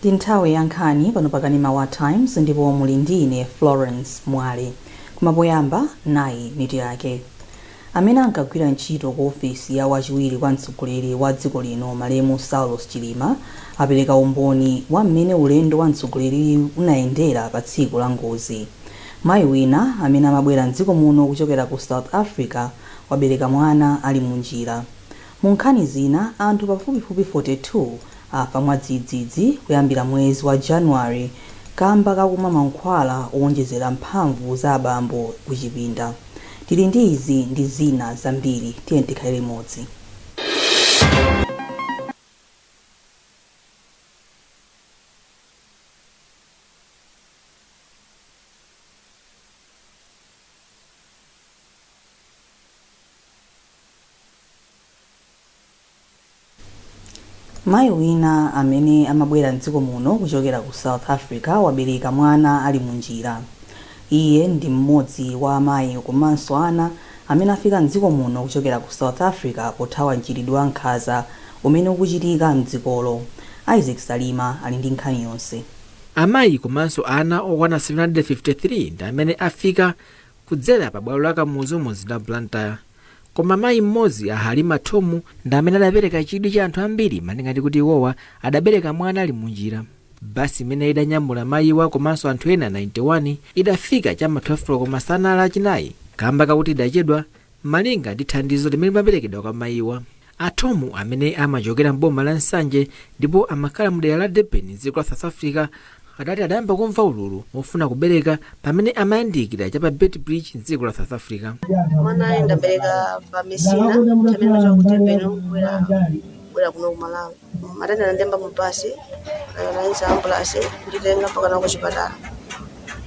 Ndi nthawi ya nkhani pano pa kanema wa Times ndipo muli ndine Florence Mwale. Koma poyamba, nayi mitu yake. Amene ankagwira ntchito ku ofesi ya wachiwiri kwa mtsogoleri wa dziko lino malemu Saulos Chilima apereka umboni wa mmene ulendo wa mtsogoleriyu unayendera pa tsiku la ngozi. Mayi wina amene amabwera mdziko muno kuchokera ku South Africa wabereka mwana ali munjira. Mu nkhani zina, anthu pafupifupi 42 afa mwadzidzidzi kuyambira mwezi wa January kamba kakumwa mankhwala owonjezera mphamvu za abambo kuchipinda. Tili ndi izi ndi zina zambiri, tiyeni tikhale limodzi. Mayi wina amene amabwera mdziko muno kuchokera ku South Africa wabereka mwana ali munjira. Iye ndi mmodzi wa amayi komanso ana amene afika mdziko muno kuchokera ku South Africa pothawa mchitidwe wa nkhanza umene ukuchitika mdzikolo. Isaac Salima ali ndi nkhani yonse. Amayi komanso ana okwana 753 ndi amene afika kudzera pa bwalo la Kamuzu mu mzinda wa Blantyre. Koma mayi mmodzi, a Halima Thomu, ndi amene adapereka chidwi cha anthu ambiri malinga ndi kuti iwowa adabereka mwana ali munjira. Basi imene idanyamula mayiwa komanso anthu ena 91 idafika cha ma 12 koloko masana Lachinayi kamba kakuti idachedwa malinga ndi thandizo limene limaperekedwa kwa mayiwa. A Thomu, amene amachokera m'boma la Nsanje ndipo amakhala mudera la Durban m'dziko la South Africa, adati adayamba kumva ululu wofuna kubereka pamene amayandikira cha pa Beitbridge m'dziko la South Africa. Mwanayo ndabereka pa Messina pamene machoka ku Durban kubwera kuno ku Malawi. Matenda anandiyamba mu basi, anayitsa ambulance kunditenga mpaka na kuchipatala.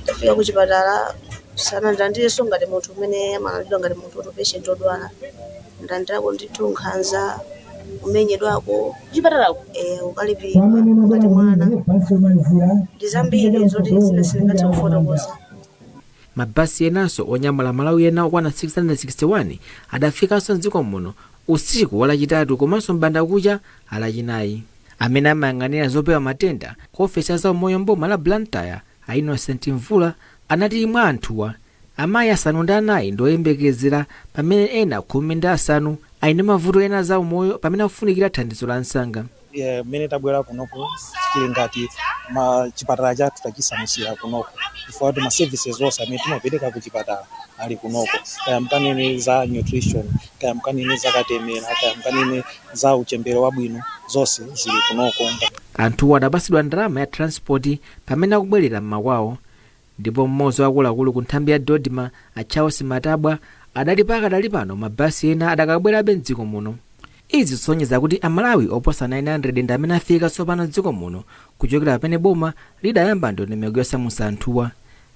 Tafika kuchipatala sanandilandirenso ngati munthu umene amalandiridwa ngati munthu woti patient odwala. Ndalandirako ndithu nkhanza, kumenyedwako kuchipatalako, kukalipiridwa ngati mwana. Ndi zambiri zoti zina sindingathe kufotokoza. Mabasi enanso onyamula Amalawi ena okwana 661 adafikanso mdziko muno usiku wa Lachitatu komanso m'bandakucha a Lachinayi. Amene amayang'anira zopewa matenda ku ofesi ya zaumoyo m'boma la Blantyre, a Innocent Mvula, anati mwa anthuwa, amayi 9 ndi oyembekezera pamene ena 15 ali ndi mavuto ena a zaumoyo pamene akufunikira thandizo la msanga. Mmene tabwera kunoko, tili ngati ma chipatala chathu tachisamusira kunoko chifukwa kuti ma services onse amene timapereka ku chipatala ali kunoko, kaya mkanene za nutrition, kaya mkanene za katemera, kaya mkanene za uchembere wabwino, zonse zili kunoko. Anthuwa adapatsidwa ndalama ya transport pamene akubwerera m'makwawo. Ndipo mmodzi wa akuluakulu ku nthambi ya DoDMA, a Charles Matabwa, adati pakadali pano mabasi ena adakabwerabe mdziko muno. Izi zisonyeza kuti Amalawi oposa 900 ndi amene afika tsopano mdziko muno kuchokera pamene boma lidayamba ndondomeko yosamutsa anthuwa.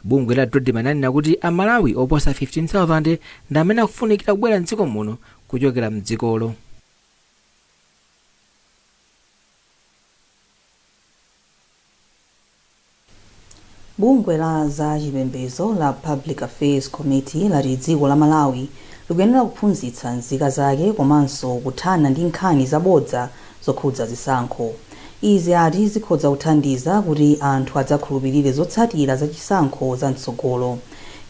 Bungwe la DoDMA linanena kuti Amalawi oposa 15,000 ndi amene akufunikira kubwera mdziko muno kuchokera mdzikolo. Bungwe la za chipembedzo la Public Affairs Committee lati dziko la Malawi likuyenera kuphunzitsa nzika zake komanso kuthana ndi nkhani zabodza zokhudza zisankho. Izi ati zikhoza kuthandiza kuti anthu adzakhulupirire zotsatira za chisankho za mtsogolo.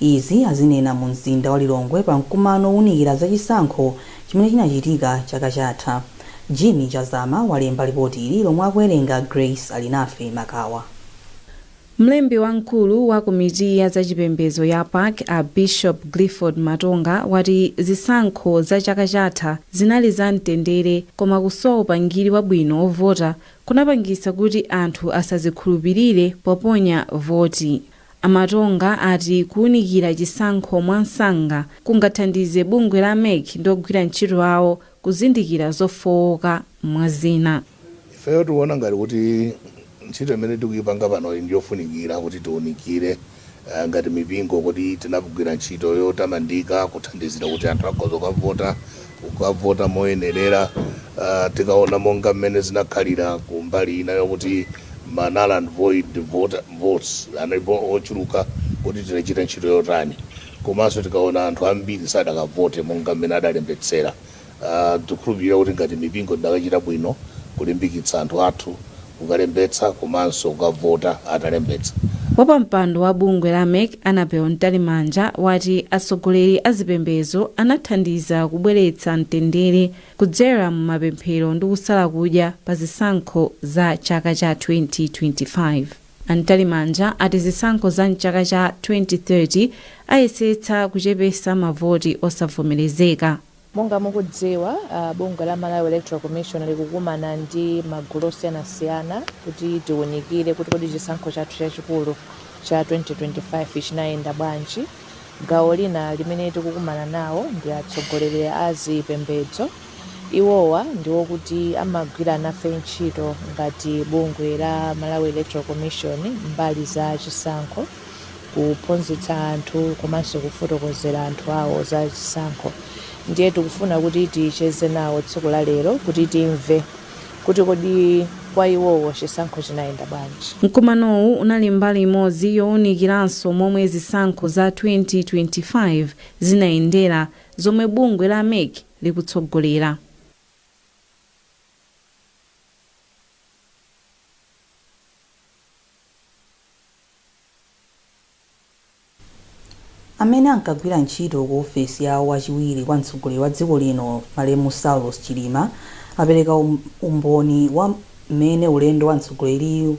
Izi azinena mu mzinda wa Lilongwe pa mkumano owunikira za chisankho chimene chinachitika chaka chatha. Jimmy Chazama walemba lipoti ili lomwe akuwerenga Grace Alinafe Makawa. Mlembi wamkulu wa komiti ya zachipembedzo ya PAC, a Bishop Clifford Matonga, wati zisankho za chaka chatha zinali za mtendere, koma kusowa upangiri wabwino wovota kunapangitsa kuti anthu asazikhulupirire poponya voti. A Matonga ati kuunikira chisankho mwansanga kungathandize bungwe la MEC ndi ogwira ntchito awo kuzindikira zofowoka mwa zina. Ifeyo tikuona ngati kuti ntchito imene tikuyipanga pano ndiyofunikira kuti tiunikire ngati mipingo kuti tinagwira ntchito yotamandika kuthandizira kuti anthu akhoza kukavota moyenerera. Tikaona monga mmene zinakhalira ku mbali ina yokuti ma null and void votes analipo ochuluka, kuti tinachita ntchito yotani, komanso tikaona anthu ambiri sadakavote monga mmene adalembetsera, tikukhulupirira kuti ngati mipingo tidakachita bwino kulimbikitsa anthu athu. Kukalembetsa komanso kukavota atalembetsa. Wapampando wa bungwe la MEC, Annabel Mtalimanja, wati atsogoleri a zipembedzo anathandiza kubweretsa mtendere kudzera mu mapemphero ndi kusala kudya pa zisankho za chaka cha 2025. Mtalimanja ati zisankho za mchaka cha 2030 ayesetsa kuchepesa mavoti osavomerezeka. Monga mukudziwa, bungwe la Malawi Electoral Commission likukumana ndi magulu osiyanasiyana kuti tiwunikire kuti kodi chisankho chathu chachikulu cha 2025 chinayenda bwanji. Gawo lina limene tikukumana nawo ndi atsogoleri a zipembedzo. Iwowa ndiwo kuti amagwira nafe ntchito ngati bungwe la Malawi Electoral Commission mbali za chisankho, kuphunzitsa anthu komanso kufotokozera anthu awo za chisankho. Ndiye tikufuna kuti ticheze nawo tsiku la lero kuti timve kuti kodi kwa iwowo chisankho chinayenda bwanji. Mkumanowu unali mbali imodzi yowunikiranso momwe zisankho za 2025 zinayendera, zomwe bungwe la MEC likutsogolera. Amene ankagwira ntchito ku ofesi ya wachiwiri kwa mtsogoleri wa dziko lino, malemu Saulos Chilima, apereka umboni wa mmene ulendo wa mtsogoleriyu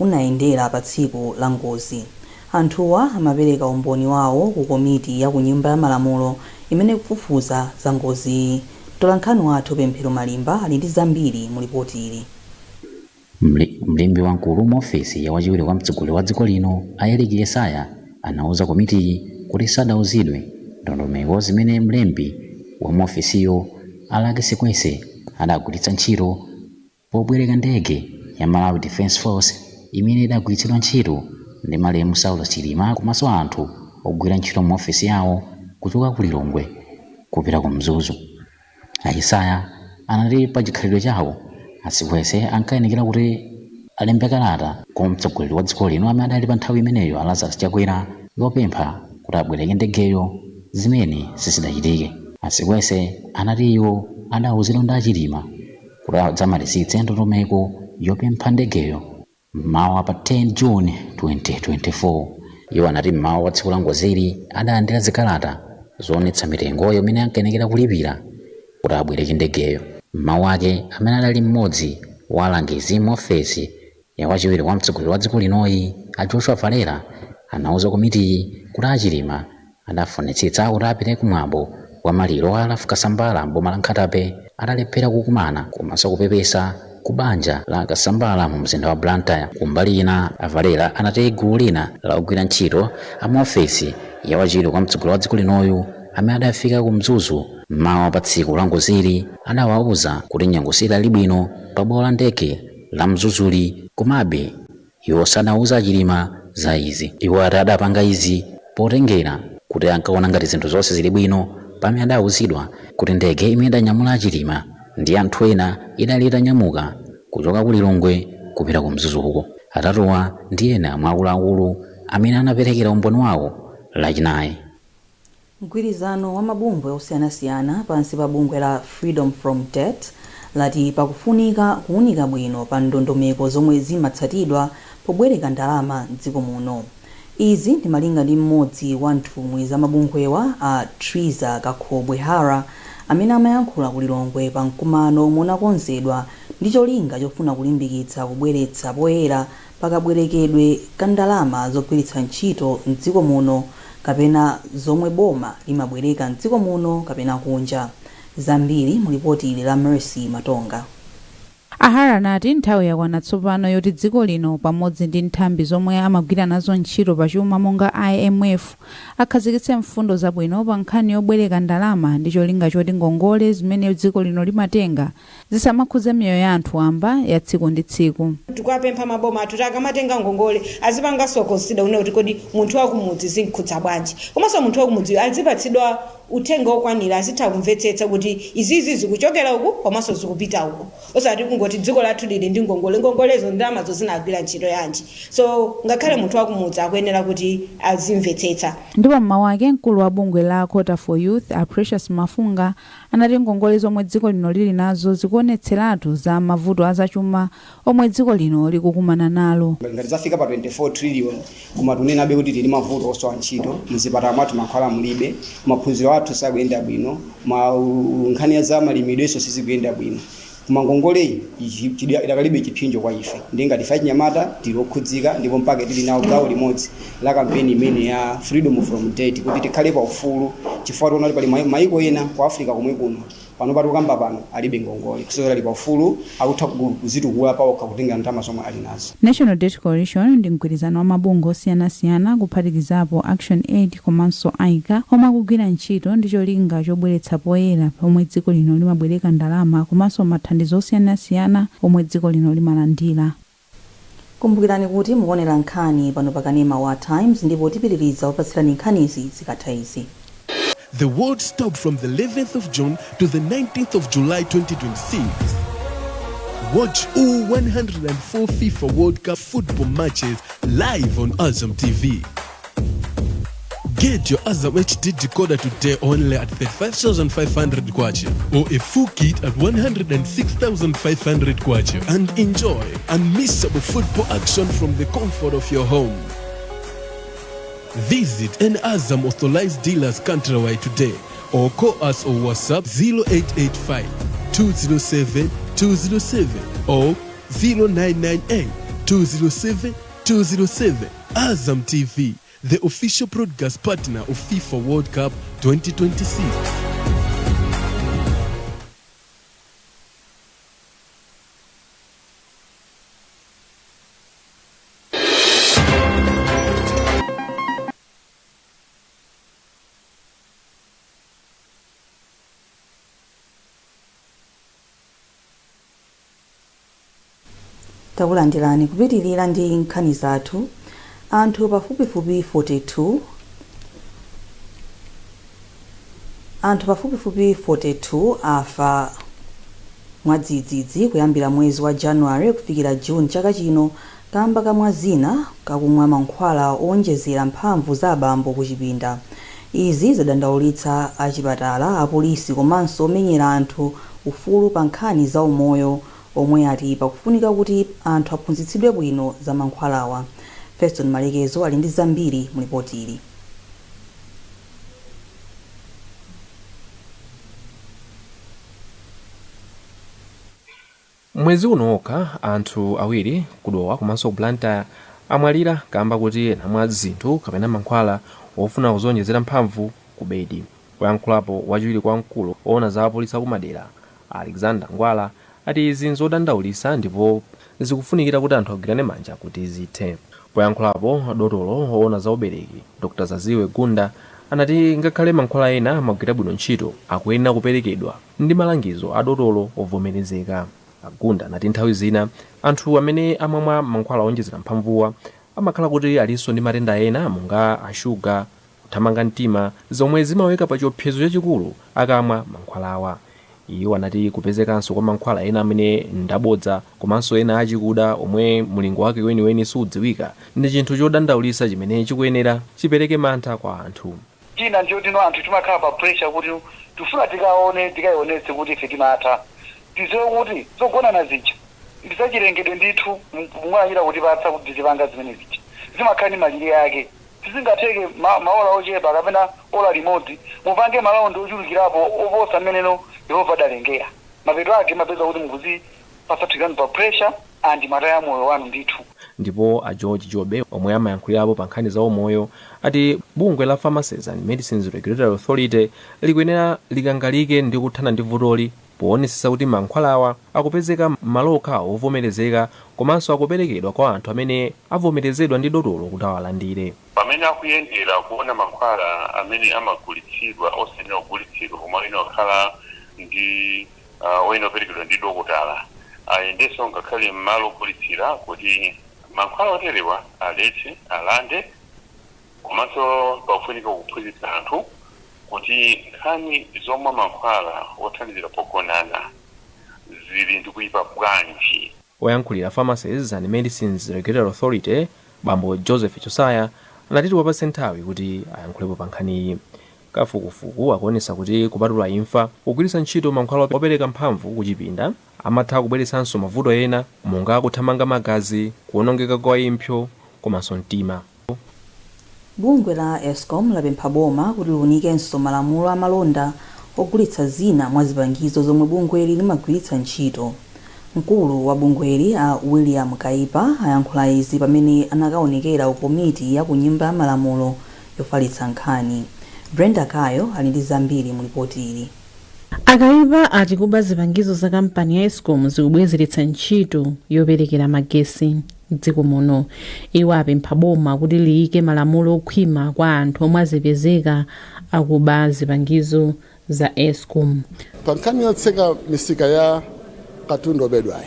unayendera pa tsiku la ngozi. Anthuwa amapereka umboni wawo ku komiti ya ku Nyumba ya Malamulo imene ikufufuza za ngoziyi. Mtolankhani wathu Pemphero Malimba ali ndi zambiri mu lipoti ili. Mlembi wamkulu mu ofesi ya wachiwiri kwa mtsogoleri wa dziko lino, a Eric Yesaya, anauza komitiyi kuti sadauzidwe ndondomeko zimene mlembi wa mu ofesiyo, a Luckie Sikwese, adagwiritsa ntchito pobwereka ndege ya Malawi Defence Force imene idagwiritsidwa ntchito ndi malemu Saulos Chilima komanso anthu ogwira ntchito mu ofesi yawo kuchoka ku Lilongwe kupita ku Mzuzu. Ayesaya anati pa chikhalidwe chawo, a Sikwese ankayenekera kuti alembe kalata kwa mtsogoleri wa dziko lino amene adali pa nthawi imeneyo, a Lazarus Chakwera, yopempha kuti abwereke ndegeyo, zimene sizidachitike. A Sikwese anati iwo adawuzidwa ndi Achilima kuti adzamalizitse ndondomeko yopempha ndegeyo mmawa pa 10 June 2024. Iwo anati mmawa wa tsiku la ngozili adalandira zikalata zoonetsa mitengo imene ankayenekera kulipira kuti abwereke ndegeyo. Mmawu ake, amene adali mmodzi wa alangizi mu ofesi ya wachiwiri kwa mtsogoleri wa dziko linoyi, a Joshua Valera, anauza komitiyi kuti Achilima adafunitsitsa kuti apite kumwambo wa maliro a Ralph Kasambara mboma la Nkhata Bay atalephera kukumana komanso kupepesa ku banja la Kasambara mu mzinda wa Blantyre. Kumbali ina, a Valera anati gulu lina la ogwira ntchito a mu ofesi ya wachiwiri kwa mtsogoleri wa dziko linoyu amene adafika ku Mzuzu mmawa pa tsiku la ngozili adawauza kuti nyengo sidali bwino pa bwalo la ndege la Mzuzuli, komabe iwo sadauza Achilima za izi. Iwo ati adapanga izi potengera kuti ankaona ngati zinthu zonse zili bwino, pamene adawuzidwa kuti ndege imene idanyamula Achilima ndi anthu ena idali itanyamuka kuchoka ku Lilongwe kupita ku Mzuzuko. Atatuwa ndi ena mwa akuluakulu amene anaperekera umboni wawo Lachinayi. Mgwirizano wa mabungwe osiyanasiyana pansi pa bungwe la Freedom From Debt lati pakufunika kuwunika bwino pa ndondomeko zomwe zimatsatidwa pobwereka ndalama mdziko muno. Izi ndi malinga ndi mmodzi wa nthumwi za mabungwewa, a Triza Kakhobwe Hara, amene amayankhula ku Lilongwe pa mkumano omwe unakonzedwa ndi cholinga chofuna kulimbikitsa kubweretsa poyera pakabwerekedwe ka ndalama zogwiritsa ntchito mdziko muno kapena zomwe boma limabwereka mdziko muno kapena kunja. Zambiri mu lipoti ili la Mercy Matonga. Ahara anati nthawi yakwana tsopano yoti dziko lino pamodzi ndi nthambi zomwe amagwira nazo ntchito pachuma monga IMF akhazikitse mfundo zabwino pa nkhani yobwereka ndalama ndi cholinga choti ngongole zimene dziko lino limatenga zisamakhudze miyoyo ya anthu wamba ya tsiku ndi tsiku. Tikapempha maboma athu kuti akamatenga ngongole azipanganso consider une kuti kodi munthu wakumudzi zinkhudza bwanji, komanso munthu wakumudzi azipatsidwa Uthenga okwanira, azitha kumvetsetsa kuti izizi zikuchokera uku komanso zikupita uku, osati kungoti dziko lathu lili ndi ngongole. Ngongolezo ndalamazo zinagwira ntchito yanji? So ngakhale munthu wakumudzi akuyenera kuti azimvetsetsa. Ndipo mmawu ake, mkulu wa bungwe la Quota for Youth, a Precious Mafunga, anati ngongole zomwe dziko lino lili nazo zikuonetseratu za mavuto azachuma omwe dziko lino likukumana nalo. Ngati zafika pa 24 trillion, koma tunenabe kuti tili mavuto osowa ntchito, mzipatala mwathu mankhwala mulibe, maphunziro athu sakuyenda bwino, ma nkhani za malimidwenso sizikuyenda bwino, koma ngongoleyi idakalibe chipsinjo kwa ife. Ndi ngati ife achinyamata tili okhudzika, ndipo mpaka tili nawo gawo limodzi la kampeni imene ya Freedom from Debt, kuti tikhale pa ufulu, chifukwa tiona kuti pali maiko ena ku Africa komwe kuno pano patikukamba pano alibe ngongole, kusozera ali pa ufulu, akutha kuzitukula pawokha kutenga ndalama zomwe ali nazo. National Debt Coalition ndi mgwirizano wa mabungwe osiyanasiyana, kuphatikizapo Action Aid komanso AICA, omwe akugwira ntchito ndi cholinga chobweretsa poyera pomwe dziko lino limabwereka ndalama komanso mathandizo osiyanasiyana omwe dziko lino limalandira. Kumbukirani kuti mukuonera nkhani pano pakanema wa Times, ndipo tipitiriza kupatsirani nkhanizi zikatha izi. The world stopped from the 11th of June to the 19th of July 2026. Watch all 104 FIFA World Cup football matches live on Azam TV. Get your Azam HD decoder today only at 35,500 kwacha or a full kit at 106,500 kwacha and enjoy unmissable football action from the comfort of your home. Visit an Azam authorized dealers countrywide today or call us or WhatsApp 0885 207 207 or 0998 207 207. Azam TV, the official broadcast partner of FIFA World Cup 2026. Takulandirani kupitirira ndi nkhani zathu. Anthu pafupifupi 42 afa mwadzidzidzi kuyambira mwezi wa January kufikira June chaka chino kamba kamwa zina kakumwa mankhwala owonjezera mphamvu za abambo ku chipinda. Izi zadandaulitsa achipatala, apolisi komanso omenyera anthu ufulu pa nkhani za umoyo, omwe ati pakufunika kuti anthu aphunzitsidwe bwino za mankhwalawa. Feston Malekezo ali ndi zambiri mu ripoti ili. Mwezi uno okha, anthu awiri kuDowa komanso ku Blantyre amwalira kamba kuti anamwa zinthu kapena mankhwala ofuna kuzonjezera mphamvu ku bedi. Poyankhulapo, wachiwiri kwa mkulu oona za apolisi akumadera, Alexander Ngwala, ati izi nzodandaulitsa ndipo zikufunikira kuti anthu agwirane manja kuti zithe. Poyankhulapo, dotolo oona za ubereki, Dr Zaziwe Gunda, anati ngakhale mankhwala ena amagwira bwino ntchito, akuyenera kuperekedwa ndi malangizo a dotolo ovomerezeka. Agunda anati nthawi zina anthu amene amamwa mankhwala onjezera mphamvuwa amakhala kuti alinso ndi matenda ena monga ashuga, kuthamanga mtima, zomwe zimaweka pa chiopsezo chachikulu akamwa mankhwalawa. Iwo anati kupezekanso kwa mankhwala ena amene ndabodza komanso ena achikuda omwe mulingo wake weniweni sudziwika ndi chinthu chodandaulitsa chimene chikuyenera chipereke mantha kwa anthu. China ndiyo tino anthu timakhala pa pressure kuti tifuna tikaone, tikayionetse kuti ife timatha. Tiziwe kuti zogonana zija ndisachilengedwe ndithu, mwachita kutipatsa kuti tizipanga zimene zija, zimakhala ndi malire ake. Sizingatheke maola ochepa kapena ola limodzi mupange malaundi ochulukirapo oposa mmeneno Yehova adalengera. Mapeto ake mapeza kuti mukuzipatsa pa pressure and mataya moyo wanu ndithu. Ndipo a George Jobe, omwe amayankhulirapo pa nkhani za umoyo, ati bungwe la Pharmacies and Medicines Regulatory Authority likuyenera likangalike ndi kuthana ndi vutoli poonetsetsa kuti mankhwalawa akupezeka m'malo okhawo ovomerezeka komanso akuperekedwa kwa anthu amene avomerezedwa ndi dotolo kuti awalandire. Pamene akuyendera kuona mankhwala amene amagulitsidwa osayenera kugulitsidwa koma oyenera kukhala ndi oyenera kuperekedwa ndi dokotala, ayendenso ngakhale m'malo ogulitsira kuti mankhwala oterewa aletse, alande. Komanso pakufunika kuphunzitsa anthu. Kuti nkhani zomwa mankhwala othandizira pogonana zili ndi kuyipa bwanji. Oyankhulira Pharmacies and Medicines Regulatory Authority, bambo Joseph Josiah, anati tiwapatse nthawi kuti ayankhulepo pa nkhaniyi. Kafukufuku akuonesa kuti kupatula imfa, kugwiritsa ntchito mankhwala opereka mphamvu kuchipinda amatha kubweretsanso mavuto ena monga kuthamanga magazi, kuwonongeka kwa impsyo komanso mtima. Bungwe la ESCOM lapempha boma kuti liwunikenso malamulo amalonda ogulitsa zina mwa zipangizo zomwe bungweli limagwiritsa ntchito. Mkulu wa bungweli, a William Kaipa, ayankhula izi pamene anakaonekera ku komiti ya ku Nyumba ya Malamulo yofalitsa nkhani. Brenda Kayo ali ndi zambiri mu ripoti ili. Akaipa ati kuba zipangizo za kampani ya ESCOM zikubwezeretsa ntchito yoperekera magesi mdziko muno. Iwo apempha boma kuti liyike malamulo okhwima kwa anthu omwe azipezeka akuba zipangizo za ESCOM. Pa nkhani yotseka misika ya katundu obedwayi,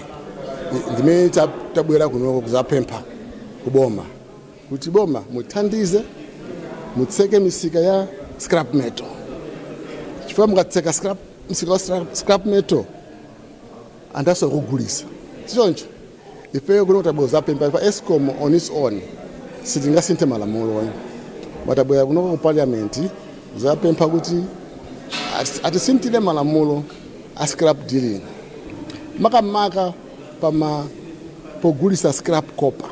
ndimene tabwera kunoko kuzapempha kuboma kuti boma muthandize, mutseke misika ya scrap metal, chifukwa mukatseka scrap msika wa scrap metal, anthu asakugulisa. Sichoncho, ifeyo kuno tabwera kuzapempha pa ESCOM on its own sitingasinthe malamulo. Batabwera kunoko ku parliament kuzapempha kuti atisinthire malamulo a scrap dealing, makamaka pama pogulisa scrap copper,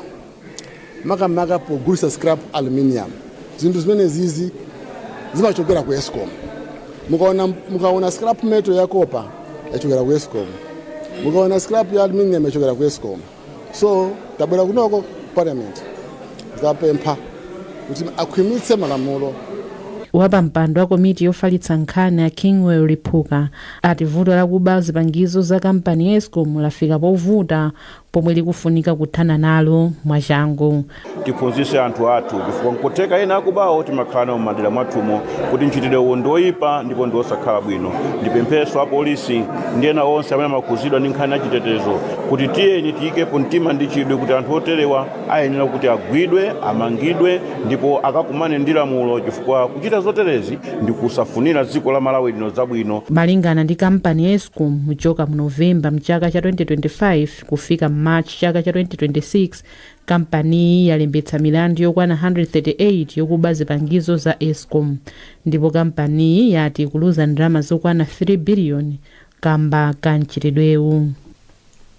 makamaka pogulisa scrap aluminium. Zinthu zimene zizi zimachokera ku ESCOM. Mukaona scrap metal ya copper yachokera ku ESCOM, mukaona scrap ya aluminium yachokera ku ESCOM. So tabwera kunoko parliament zapempha kuti akhwimitse malamulo. Wapampando wa komiti yofalitsa nkhani a Kingwell Liphuka ati vuto lakuba zipangizo za kampani ya ESCOM lafika povuta pomwe likufunika kuthana nalo mwachangu. Tiphunzitse anthu athu, chifukwa nkutheka ena akubawo timakhala nawo m'madera mwathumo, kuti mchitidwe uwu ndi oyipa ndipo ndi osakhala bwino. Ndipempheso apolisi ndi ena onse amene amakhuzidwa ndi nkhani yachitetezo kuti tiyeni tiyikepo mtima ndi chidwi kuti anthu oterewa ayenera kuti agwidwe, amangidwe ndipo akakumane ndi lamulo, chifukwa kuchita zoterezi ndi kusafunira dziko la Malawi lino zabwino. Malingana ndi kampani ya ESCOM, kuchoka mu Novemba mchaka cha 2025 kufika March chaka cha 2026, kampaniyi yalembetsa milandu yokwana 138 yokuba zipangizo za ESCOM, ndipo kampaniyi yati kuluza ndalama zokwana 3 biliyoni kamba ka mchitidwewu.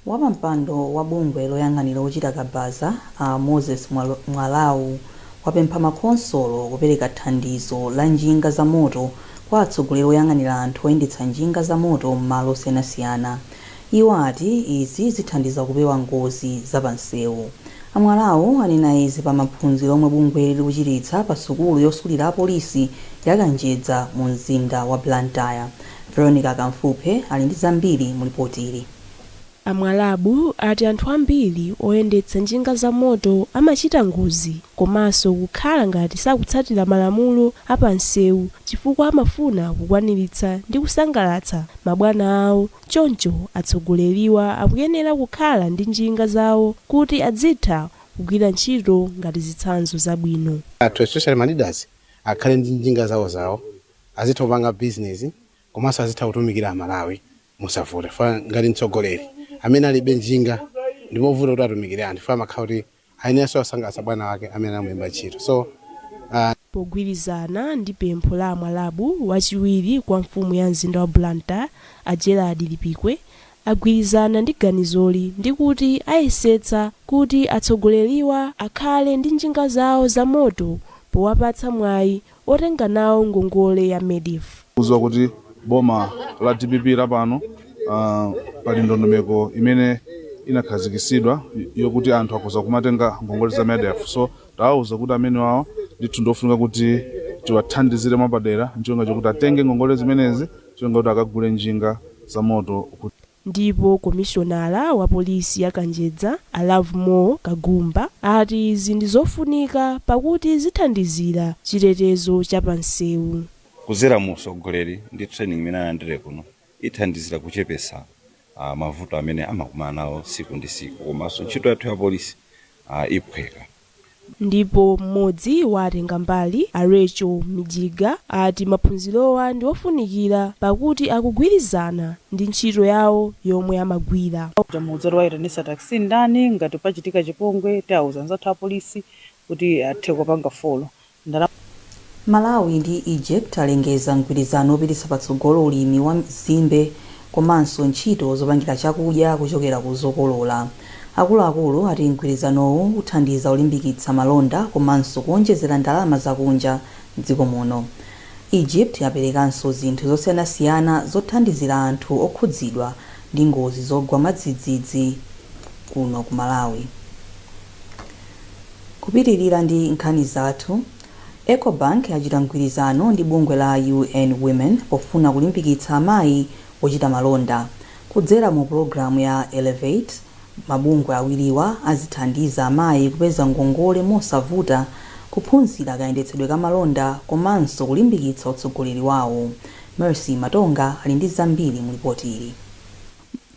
Wapampando wa bungwe loyang'anira ochita kabaza, a Moses Mwalau, wapempha makhonsolo kupereka thandizo la njinga za moto kwa atsogoleri oyang'anira anthu oyendetsa njinga za moto m'malo osiyanasiyana. Iwo ati izi zithandiza kupewa ngozi zapamsewu. Amwalau anena izi pa maphunziro omwe bungweli likuchititsa pa sukulu yosulira apolisi ya Kanjedza mu mzinda wa Blantyre. Veronica Kamfuphe ali ndi zambiri mu ripoti ili. Amwalabu ati anthu ambiri oyendetsa njinga za moto amachita ngozi komanso kukhala ngati sakutsatira malamulo apansewu chifukwa amafuna kukwaniritsa ndi kusangalatsa mabwana awo. Choncho atsogoleriwa akuyenera kukhala ndi njinga zawo kuti adzitha kugwira ntchito ngati zitsanzo zabwino. Anthu, especially ma leaders, akhale ndi njinga zawo zawo, azitha kupanga business komanso azitha kutumikira Amalawi musavuta. Fa ngati mtsogoleri amene alibe njinga, ndipovuta kuti atumikire anthu, fa amakhala kuti ayeneranso asangalatsa bwana wake amene amulemba ntchito. So Pogwirizana ndi pempho la Amwalabu, wachiwiri kwa mfumu ya mzinda wa Blantyre a Gerard Lipikwe agwirizana ndi ganizoli ndi kuti ayesetsa kuti atsogoleriwa akhale ndi njinga zawo za moto powapatsa mwayi otenga nawo ngongole ya MEDEF. Kuziwa kuti boma la DPP lapano, pali ndondomeko imene inakhazikitsidwa yokuti anthu akhoza kumatenga ngongole za MEDEF. So tawauza kuti amene wawo ndithu ndofunika kuti tiwathandizire mwapadera ncholinga chokuti atenge ngongole zimenezi, cholinga kuti akagule njinga za moto kuti Ndipo komishonala wa polisi ya Kanjedza a Lovemore Kagumba ati izi ndi zofunika pakuti zithandizira chitetezo cha pansewu. Kuzera mu usogoleri ndi training imene alandire kuno, ithandizira kuchepesa mavuto amene amakumana nawo siku ndi siku, komanso ntchito yathu ya polisi iphweka. Ndipo mmodzi wa atengambali, a Rachel Mijiga, ati maphunzirowa ndi ofunikira pakuti akugwirizana ndi ntchito yawo yomwe amagwira. Tamuudza kuti wayitanisa taxi ndani, ngati pachitika chipongwe tiawuza anzathu apolisi kuti athe kupanga follow ndalama. Malawi ndi Egypt alengeza mgwirizano wopititsa patsogolo ulimi wa nzimbe komanso ntchito zopangira chakudya kuchokera ku zokolola. Akuluakulu ati mgwirizanowu uthandiza kulimbikitsa malonda komanso kuonjezera ndalama zakunja mdziko muno. Egypt yaperekanso zinthu zosiyanasiyana zothandizira anthu okhudzidwa ndi ngozi zogwa mwadzidzidzi kuno ku Malawi. Kupitirira ndi nkhani zathu, Ecobank yachita mgwirizano ndi bungwe la UN Women pofuna kulimbikitsa amayi ochita malonda. Kudzera mu pulogalamu ya Elevate, mabungwe awiriwa azithandiza amayi kupeza ngongole mosavuta, kuphunzira kayendetsedwe ka malonda komanso kulimbikitsa utsogoleri wawo. Mercy Matonga ali ndi zambiri mu ripoti ili.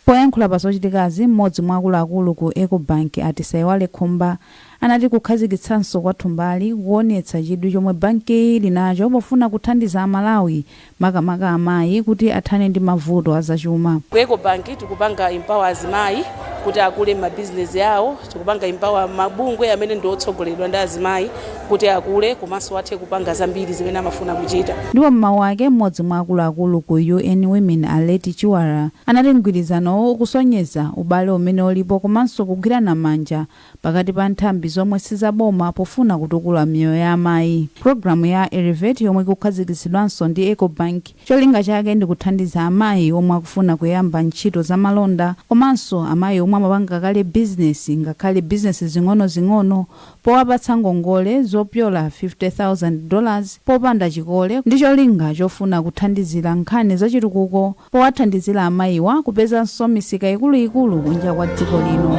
Poyankhula pa zochitikazi, mmodzi mwa akuluakulu ku Ecobank, a Tisaiwale Khumba, anati kukhazikitsanso kwa thumbali kuonetsa chidwi chomwe bankiyi ili nacho pofuna kuthandiza Amalawi, makamaka amayi, kuti athane ndi mavuto azachuma. Ku Ecobank tikupanga empower azimayi kuti akule m'mabizinesi awo. Tikupanga empower mabungwe amene ndi otsogoleredwa ndi azimayi kuti akule komanso athe kupanga zambiri zimene amafuna kuchita. Ndipo mmawu ake, mmodzi mwa akuluakulu ku UN Women, a Leti Chiwara, anati mgwirizanowo ukusonyeza ubale umene ulipo komanso kugwirana manja pakati pa nthambi zomwe sizaboma pofuna kutukula miyoyo ya amayi. Pulogalamu ya Elevate, yomwe ikukhazikitsidwanso ndi Ecobank, cholinga chake ndi kuthandiza amayi omwe akufuna kuyamba ntchito za malonda komanso amayi omwe amapanga kale bizinesi, ngakhale bizinesi zing'ono-zing'ono, powapatsa ngongole zopyola $50,000 popanda chikole, ndi cholinga chofuna kuthandizira nkhani zachitukuko powathandizira amayiwa kupezanso misika ikuluikulu kunja kwa dziko lino.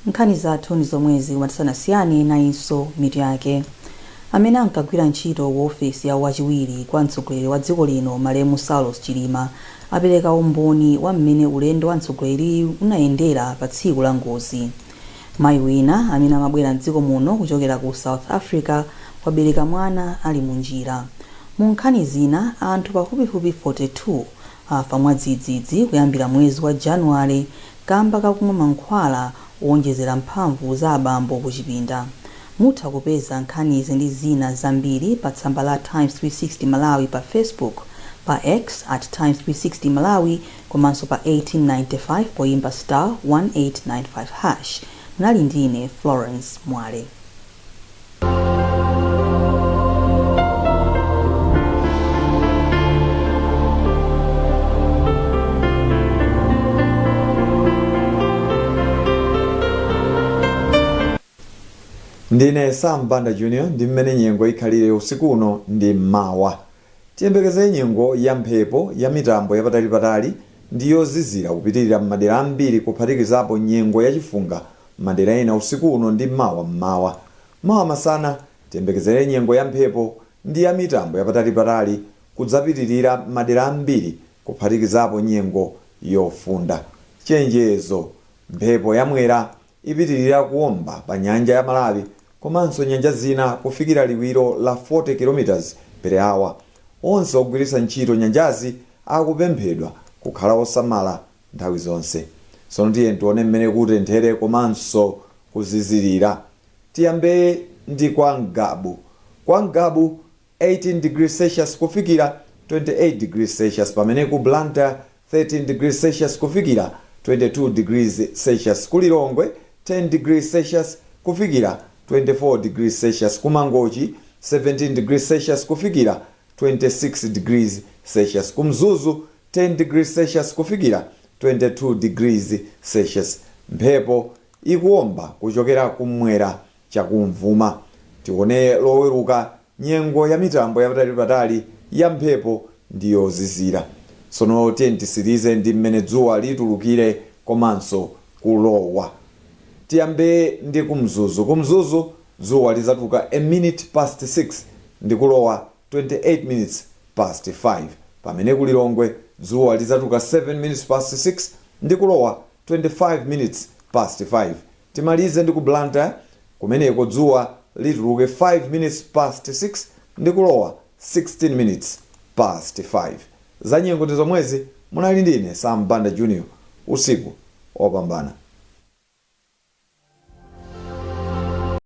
Nkhani zathu ndi zomwezi, koma tisanasiyane, nayinso mitu yake. Amene ankagwira ntchito ku ofesi ya wachiwiri kwa mtsogoleri wa dziko lino, malemu Saulos Chilima, apereka umboni wa mmene ulendo wa mtsogoleri unayendera pa tsiku la ngozi. Mayi wina amene amabwera mdziko muno kuchokera ku South Africa wabereka mwana ali munjira. Mu nkhani zina, anthu pafupifupi 42 afa mwadzidzidzi kuyambira mwezi wa Januwale kamba kakumwa mankhwala owonjezera mphamvu za abambo ku chipinda. Mutha kupeza nkhanizi ndi zina zambiri pa tsamba la Times 360 Malawi pa Facebook, pa X at Times 360 Malawi, komanso pa 1895 poyimba star 1895 hash. Mnali ndine Florence Mwale. Ndine Sam Banda Junior. Ndi mmene nyengo ikhalire usiku uno ndi mmawa: tiyembekeze nyengo ya mphepo ya mitambo yapatalipatali ndi yozizira kupitirira m'madera ambiri, kuphatikizapo nyengo yachifunga m'madera ena usiku uno ndi mawa mmawa. Mawa masana tiyembekezere nyengo ya mphepo ndi ya mitambo yapatalipatali kudzapitirira madera ambiri, kuphatikizapo nyengo yofunda. Chenjezo: mphepo yamwera ipitirira kuwomba pa nyanja ya Malawi komanso nyanja zina kufikira liwiro la 40 km per hour. Onse ogwiritsa ntchito nyanjazi akupemphedwa kukhala osamala nthawi zonse. Tsono tiye tione mmene kutenthere komanso kuzizirira. Tiyambe ndi kwa Ngabu. Kwa Ngabu 18 degrees Celsius kufikira 28 degrees Celsius, pamene ku Blantyre 13 degrees Celsius kufikira 22 degrees Celsius, ku Lilongwe 10 degrees Celsius kufikira 24 degrees Celsius, ku Mangochi 17 degrees Celsius kufikira 26 degrees Celsius, ku Mzuzu 10 degrees Celsius kufikira 22 degrees Celsius. Mphepo ikuwomba kuchokera kumwera chakumvuma. Tione Loweruka: nyengo ya mitambo yapatalipatali, ya mphepo ndi yozizira. Tsono tiye tisirize ndi mmene dzuwa litulukire komanso kulowa. Tiyambe ndi kumzuzu. Kumzuzu dzuwa lizatuluka a minute past 6 ndi kulowa 28 minutes past 5, pamene kulilongwe dzuwa lizatuluka 7 minutes past 6 ndi kulowa 25 minutes past 5. Timalize ndi ku Blantyre, kumeneko dzuwa lituluke 5 minutes past 6 ndi kulowa 16 minutes past 5. Za nyengo ndi zomwezi. Munali ndine Sam Banda Junior. Usiku opambana.